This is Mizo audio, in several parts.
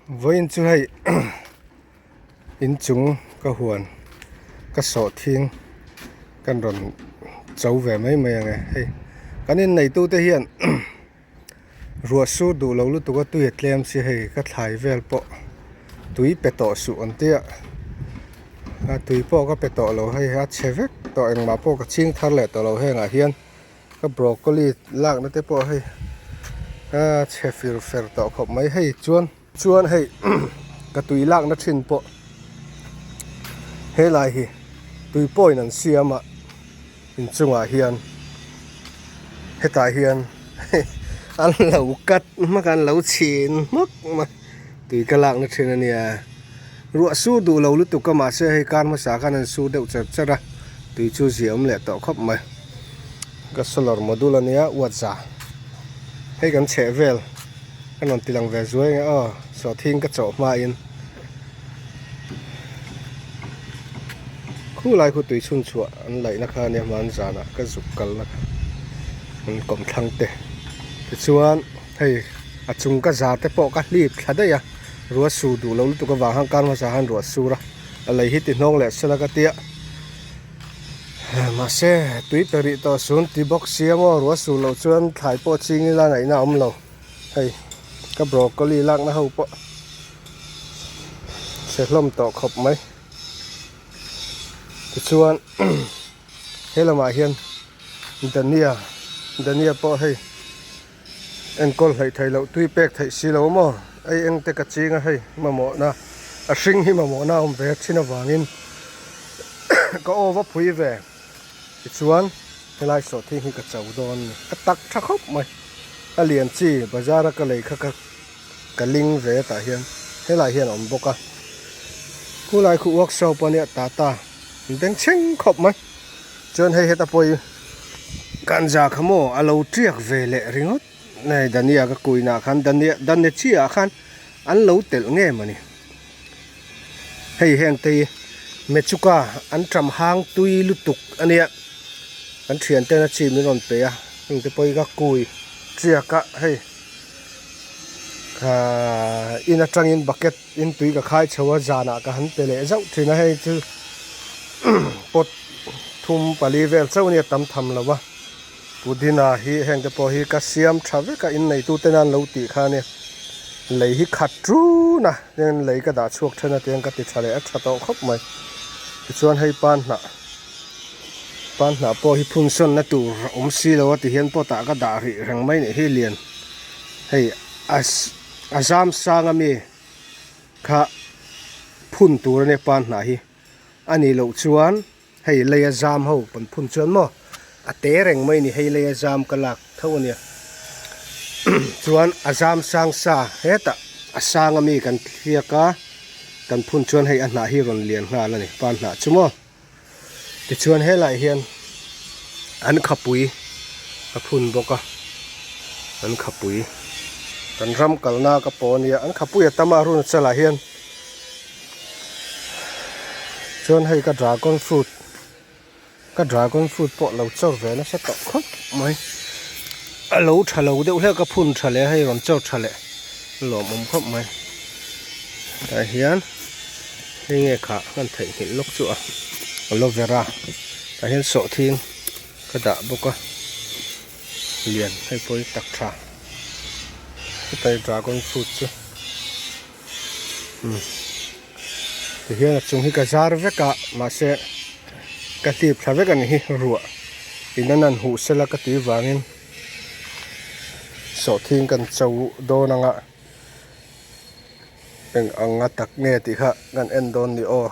Vawiin chu hei inchung ka huan ka sawh thing kan rawn cho ve mai mai ang e hei kan inneitute hian ruah sur duh lo lutuk a tui a tlem si hei ka thlai vel pawh tui pe tawh suh an tia a tui pawh ka pe tawh lo hei a chhe vek tawh engmah pawh ka ching thar leh tawh lo hengah hian. Ka broccoli lakna te pawh hei a chhe fir fer tawh khawp mai hei chuan chuan hei ka tui lakna thin pawh helai hi tui pawhin an siam a inchungah hian hetah hian an lo cut hmak a an lo chhin hmak mai tui ka lakna thin a nia ruah sur duh lo lutuk a mahse hei kar hmasa khan an sur deuh cher cher a tui chu ziah awm leh tawh khawp mai ka solar module a nia uat za hei kan chheh vel ka rawn ti lang ve zuai ang e aw sawhthing ka chawh hmain khulai khu tui chhun chhuah an laihna kha a nia hman zanah ka zuk kalna kha an kawmthlang te tichuan hei a chung ka zar te pawh ka hlip thla daih a. Ruah sur duh lo lutuk avang khan kar hmasa khan ruah sur a, a lei hi ti hnawng leh sela ka tia. Mahse tui pe rih tawh sun ti bawk sia maw ruah sur loh chuan thlai pawh ching ila ngaihna a awm lo. Hei ka broccoli lakna ho pawh chhe hlawm tawh khawp mai. Tichuan he lamah hian dania dania pawh hei. Enkawl hleih theih loh tui pek theih si lo maw? Ei eng te ka ching a hei mamawhna a hring hi mamawhna a awm ve thin avangin ka aw va phui ve tichuan helai sawhthing hi ka cho dawn a ni a tak tha khawp mai a lian chi bazar a ka lei kha ka ka ling ve tah hian helai hian a awm bawk a khulai khu workshop a nia tata an bengchheng khawp mai. Chuan hei heta pawh hi ganja kha maw a lo tiak ve leh ringawt hei dania ka kuinah khan dania dania chiah ah khan an lo telh nge mawni hei heng te hi mechuka an ṭam hang tui lutuk a nia kan thian ten a chi min rawn pe a heng te pawh hi ka kui tiak a hei ahh in atangin bucket in tui ka khai chho a zanah ka han pe leh zauh thin a hei chu pot thum pali vel chauh a nia tam tham lo a pudina hi heng te pawh hi ka siam tha vek a inneitu te nan lo tih kha a nia lei hi khat ṭun a tin lei ka dah chhuak then a tiang ka ti tha leh a tha tawh khawp mai tichuan hei pan hnah pan hnah pawh hi phun sawn na tur a awm si lo a ti hian pot ah ka dah rih reng mai nih hi lian hei a a zam sang ami kha phun tur a nia pan hnah hi. A nih loh chuan hei leia zam ho kan phun chuan maw a te reng mai ni hei leia zam ka lak tho a nia chuan a zam sang sa hetah a sang ami kan thliak a kan phun chuan hei a hnah hi rawn lian nghal a ni pan hnah chu maw tichuan helaiah hian an khapui a phun bawk a an khapui kan ram kalna ka pawh a nia an khapui a tam a Arunachal ah hian. Chuan hei ka dragon fruit ka dragon fruit pawh lo chawr ve nasa tawh khawp mai a lo tha lo deuh hlek a phun tha leh a hei rawn chawr tha leh a lawmawm khawp mai tah hian hei nge khah kan theihnghilh lawk chu a aloe vera tah hian sawhthing ka dah bawk a lian hei pawh hi tak tha hetai dragon fruit chu. Tihian a chung hi ka zar vek a mahse ka hlip thla vek a ni hi ruah in an han huh sela ka tih vangin sawhthing kan cho dawn ang a eng ang a tak nge tih kha kan en dawn ni aw.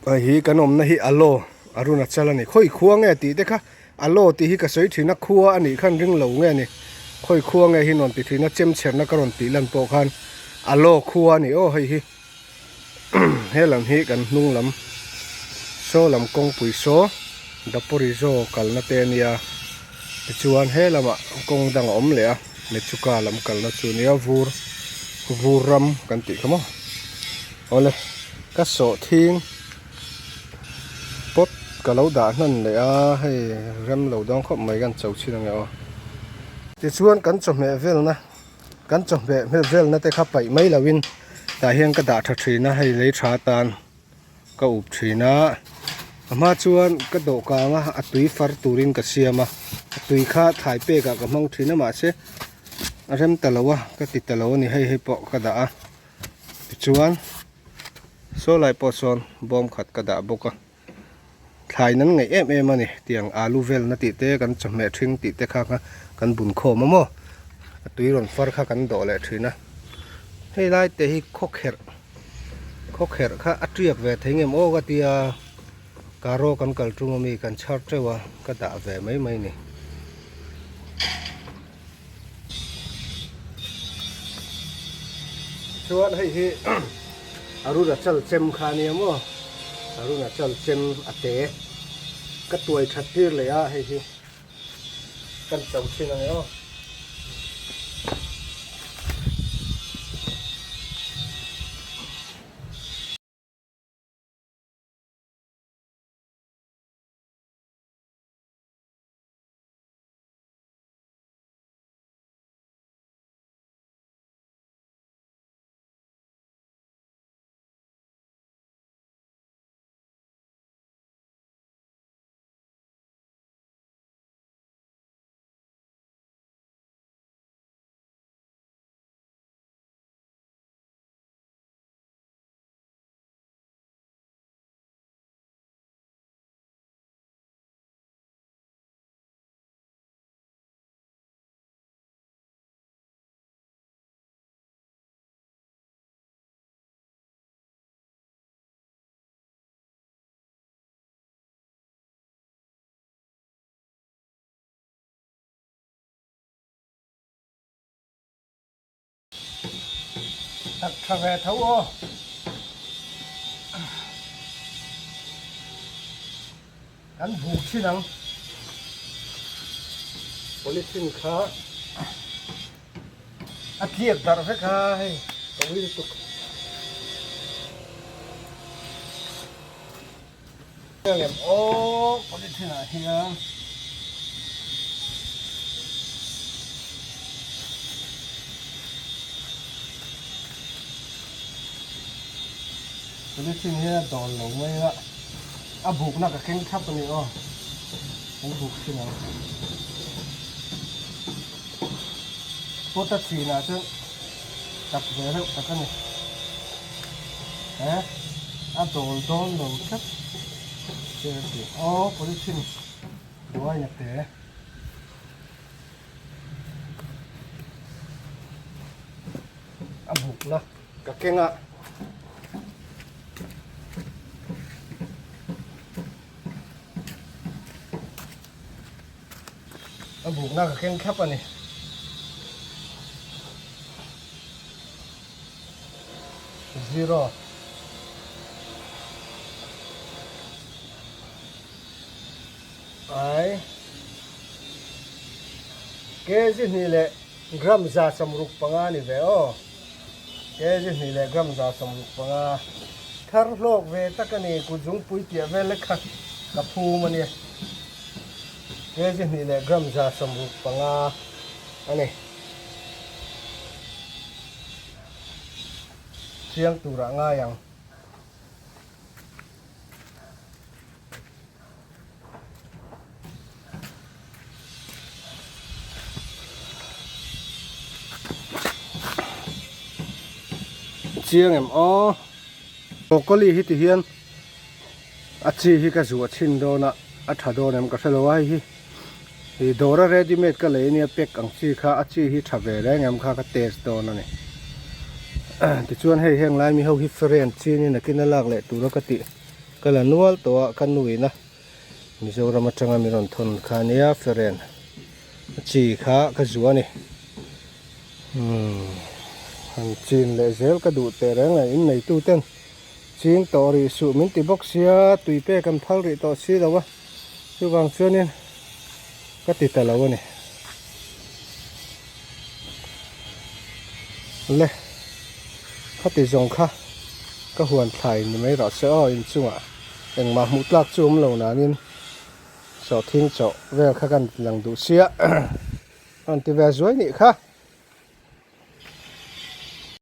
Hei hi kan awmna hi Alo Arunachal a ni khawi khua nge tih te kha Alo tih hi ka sawi thin a khua a nih khan ring lo nge ni khawi khua nge hi nuam ti thin a chem chherna ka rawn tih lan pawh khan Alo khua a ni aw hei hi he lam hi kan hnung lam saw lam kawngpui saw Daporizo kalna te a nia tichuan he lamah kawng dang a awm leh a. Mechuka lam kalna chu nia vur vur ram kan tih kha maw awle ka sawhthing pot ka lo dah hnan leh a hei rem lo dang khawp mai kan cho chhin ange aw tichuan kan chawhmeh velna. Kan chawhmeh hmel velna te kha paih mai loin tah hian ka dah tha thin a, hei lei tha atan ka up thin a. A hma chuan ka dawhkang a, a tui far turin ka siam a, a tui kha thlai pekah ka hmang thin a mahse a rem ta lo a, ka ti ta lo a ni hei hei pawh ka dah a. Tichuan saw lai pawh sawn bawm khat ka dah bawk a. Thlai nan ngaih em em a ni tiang alu velna tih te kan chawhmeh ṭhing tih te kha kha kan bun khawm a maw a tui rawn far kha kan dawh leh ṭhin a hei lai te hi khawkherh khawkherh kha a ṭiak ve thei ngem aw ka tia karo kan kal ṭung ami kan chhar ṭeuh a ka dah ve mai mai a ni. Chuan hei hi Arunachal chem kha ania maw Arunachal chem a te ka tuai that tir leh a hei hi kan cho thin ang e aw. Tak tha ve tho aw. Kan buk thin ang. Polythene kha a tliak darh vek a hei ka ui lutuk. Lem aw polythene ah hian. Polythene hian a dawl lo mai a. A bukna ka keng thlap a ni aw, kan buk thin ang. Pot a chinah chuan tak ve reuh tak a ni. He a dawl dawn lo tlat che a ti aw polythene buaina te. A bukna ka keng a. A bukna ka keng thlap a ni. Zero. Ai. Kg hnih leh gram 165 ni ve aw. Kg hnih leh gram 165. Thar hlawk ve tak a ni, kut zungpui piah vel lek kha ka phum a nia. Kg hnih leh gram 165 a ni. Chiang turah ngai ang. Chiang em aw broccoli hi ti hian a chi hi ka zuah chhin dawn a a tha dawn em ka hrelo a hei hi ih dawra ready made ka lei ania pack ang chi kha a chi hi tha ve reng em kha ka test dawn a ni tichuan hei heng lai mi ho hi friend chin in a kina lak leh tura ka tih. Ka la nual tawh a, ka nuin a Mizoram atanga min rawn thawn kha ania feren a chi kha ka zuah a ni. Umm han chin leh zel ka duh teh reng a, in neitu ten ching tawh rih suh min ti bawk sia, tui pek an phal rih tawh si lo a, chuvang chuanin ka ti ta lo a ni. Le khati zawng kha ka huan thlai ni mai rawh se aw inchungah engmah hmuh tlak chu awm lo nanin sawhthing chawh vel kha kan ti lang duh sia a rawn ti ve zuai nih kha.